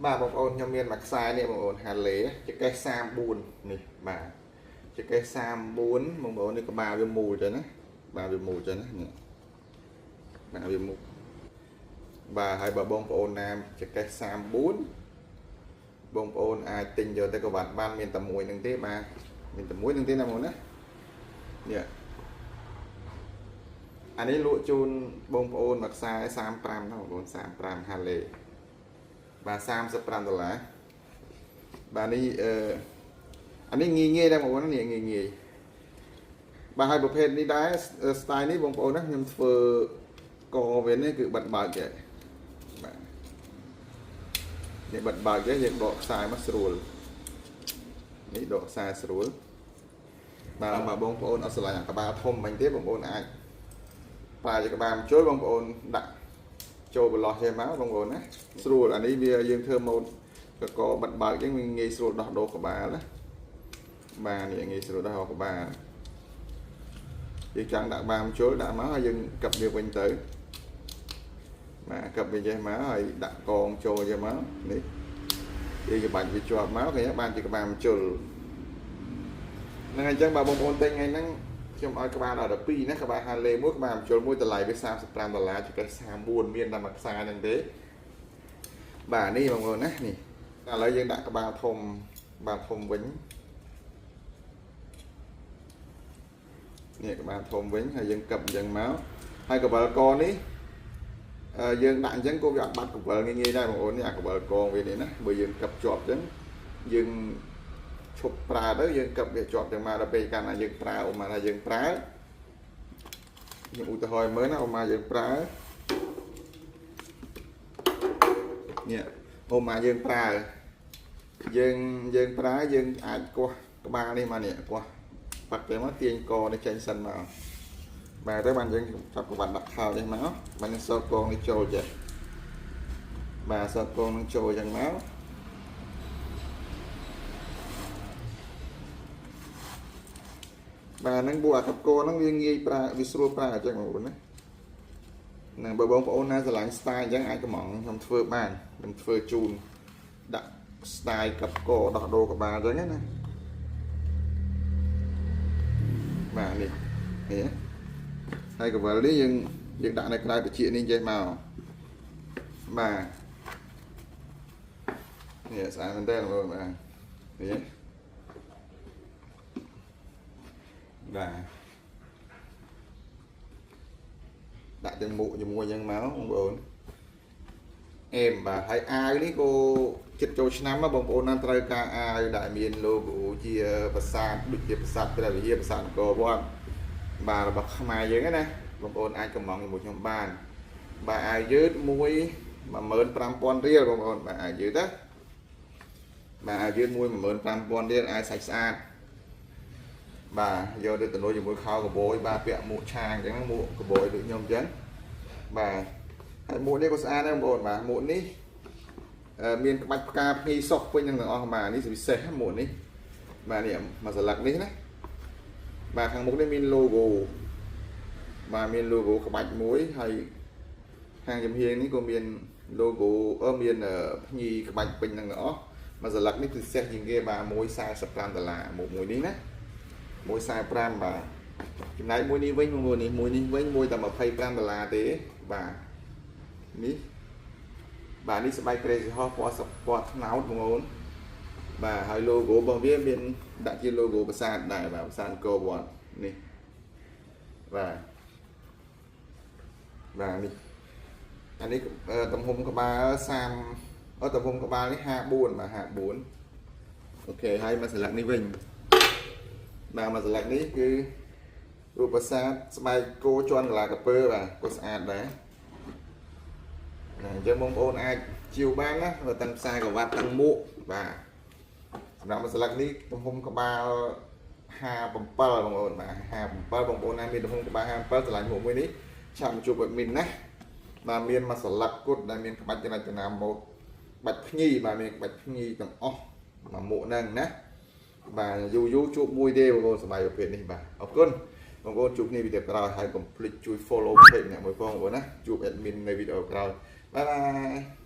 បាទបងប្អូនខ្ញុំមានមួយខ្សែនេះបងប្អូន Harley ចង្កេះ34នេះបាទចង្កេះ34បងប្អូននេះក្បាលវាមូលចឹងណាបាទវាមូលចឹងណានេះបាទវាមូលបាទហើយបើបងប្អូនណាចង្កេះ34បងប្អូនអាចទិញយកទៅក៏បានបានមានតែមួយនឹងទេបាទមានតែមួយនឹងទេណាបងណានេះអានេះលក់ជូនបងប្អូនមួយខ្សែ35ណាបងប្អូន35 Harley បាទ35ដុល្លារបាទនេះអឺអានេះងាយងាយដែរបងប្អូននេះងាយងាយបាទហើយប្រភេទនេះដែរ style នេះបងប្អូនណាខ្ញុំធ្វើកវានេះគឺបិទបើកចេះបាទនេះបិទបើកចេះយើងដកខ្សែមកស្រួលនេះដកខ្សែស្រួលបាទបើបងប្អូនអត់ស្រឡាញ់អាក្បាលធំមិញទេបងប្អូនអាចប្រើជាក្បាលម្ជុលបងប្អូនដាក់ចូលបន្លោះចេះមកបងប្អូនណាស្រួលអានេះវាយើងធ្វើម៉ូតកកបិទបើកអញ្ចឹងវាងាយស្រួលដោះដូរក្បាលណាបាទនេះងាយស្រួលដោះក្បាលយើងចង់ដាក់បាម្ជុលដាក់មកហើយយើងកឹបវាវិញទៅបាទកឹបវាចេះមកហើយដាក់កងចូលចេះមកនេះយើងច្បាច់វាជាប់មកឃើញបានជាក្បាលម្ជុលហ្នឹងហើយអញ្ចឹងបើបងប្អូនទិញថ្ងៃហ្នឹងខ្ញុំឲ្យក្បាលដល់12ណាក្បាល Harley មួយក្បាលម្ជុលមួយតម្លៃវា35ដុល្លារចង្កេះ34មានតែមួយខ្សែហ្នឹងទេបាទនេះបងប្អូនណានេះឥឡូវយើងដាក់ក្បាលធំបាទធំវិញនេះក្បាលធំវិញហើយយើងកឹបអញ្ចឹងមកហើយកបិលកនេះយើងដាក់អញ្ចឹងក៏វាអត់បាត់កបិលងាយងាយដែរបងប្អូននេះអាកបិលកងវានេះណាបើយើងកឹបជាប់អញ្ចឹងយើងឈប់ប្រើទៅយើងកឹបវាជាប់ចឹងមកដល់ពេលកាលណាយើងប្រើឧមាថាយើងប្រើខ្ញុំឧទាហរណ៍មើលណាឧមាយើងប្រើនេះឧមាយើងប្រើយើងយើងប្រើយើងអាចកោះក្បាលនេះមកនេះកោះបាត់ទៅមកទាញកនេះចេញសិនមកបាទទៅបានយើងចាប់ក្បាត់ដាក់ខោនេះមកបានយើងសោកកងនេះចូលចេះបាទសោកកងនឹងចូលចឹងមកបាទហ្នឹងពួកអាកកហ្នឹងវាងាយប្រើវាស្រួលប្រើអញ្ចឹងបងប្អូនណាហ្នឹងបើបងប្អូនណាស្រឡាញ់ style អញ្ចឹងអាចកំងខ្ញុំធ្វើបានខ្ញុំធ្វើជូនដាក់ style កັບកដោះដូរក្បាលអញ្ចឹងណាបាទនេះនេះហើយកវលនេះយើងយើងដាក់នៅក្រៅត្រចៀកនេះចេះមកបាទនេះស្អាតមែនតើបងប្អូនបាទនេះបាទដាក់ទាំងមុខជាមួយអញ្ចឹងមកបងប្អូនអេមបាទហើយអាវនេះក៏ចិត្តចូលឆ្នាំបងប្អូនណាត្រូវការអាវដែលមាន logo ជាប្រាសាទដូចជាប្រាសាទព្រះវិហារប្រាសាទអង្គរវត្តបាទរបស់ខ្មែរយើងណាបងប្អូនអាចកំងជាមួយខ្ញុំបានបាទអាវយឺតមួយ15000រៀលបងប្អូនបាទអាវយឺតណាបាទអាវយឺតមួយ15000រៀលអាវសាច់ស្អាតបាទយកទៅទំនួលជាមួយខោកបួយបាទពាក់មួកឆាងអញ្ចឹងមួកកបួយដូចខ្ញុំអញ្ចឹងបាទហើយមួកនេះក៏ស្អាតដែរបងប្អូនបាទមួកនេះមានក្បាច់ផ្កាភ្ញីសុកពេញនឹងទាំងអស់បាទនេះពិសេសមួកនេះបាទនេះមួយសន្លឹកនេះណាបាទខាងមុខនេះមាន logo បាទមាន logo ក្បាច់មួយហើយខាងចំហៀងនេះក៏មាន logo មានភ្ញីក្បាច់ពេញនឹងទាំងអស់មួយសន្លឹកនេះពិសេសជាងគេបាទ145ដុល្លារមួកមួយនេះណា145បាទចំណែកមួយនេះវិញមួយនេះមួយនេះវិញមួយតែ25ដុល្លារទេបាទនេះបាទនេះស្បែក Crazy Horse ពណ៌ពណ៌ត្នោតបងប្អូនបាទហើយ logo របស់វាមានដាក់ជា logo ប្រាសាទដែរបាទប្រាសាទអង្គរវត្តនេះបាទបាទនេះអានេះទំហំក្បាល30ទំហំក្បាលនេះ54បាទ54អូខេហើយមួយសន្លឹកនេះវិញបាទមួយសន្លឹកនេះគឺរូបប្រាសាទស្បែកគោជាន់កលាកាពើបាទក៏ស្អាតដែរណាអញ្ចឹងបងប្អូនអាចជាវបានណាទាំងខ្សែក្រវ៉ាត់ទាំងមួកបាទសម្រាប់មួយសន្លឹកនេះទំហំក្បាល57បងប្អូនបាទ57បងប្អូនណាមានទំហំក្បាល57ស្រឡាញ់មួកមួយនេះឆាប់មកជួប admin ណាបាទមានមួយសន្លឹកគុតដែលមានក្បាច់រចនាម៉ូដបាច់ភ្ញីបាទមានក្បាច់ភ្ញីទាំងអស់មួយមួកហ្នឹងណាបាទយូរយូរជួបមួយទេបងប្អូនសម័យប្រភេទនេះបាទអរគុណបងប្អូនជួបគ្នាវីដេអូក្រោយហើយកុំភ្លេចជួយ follow page អ្នកមួយផងបងប្អូនណាជួប admin នៅវីដេអូក្រោយបាយបាយ។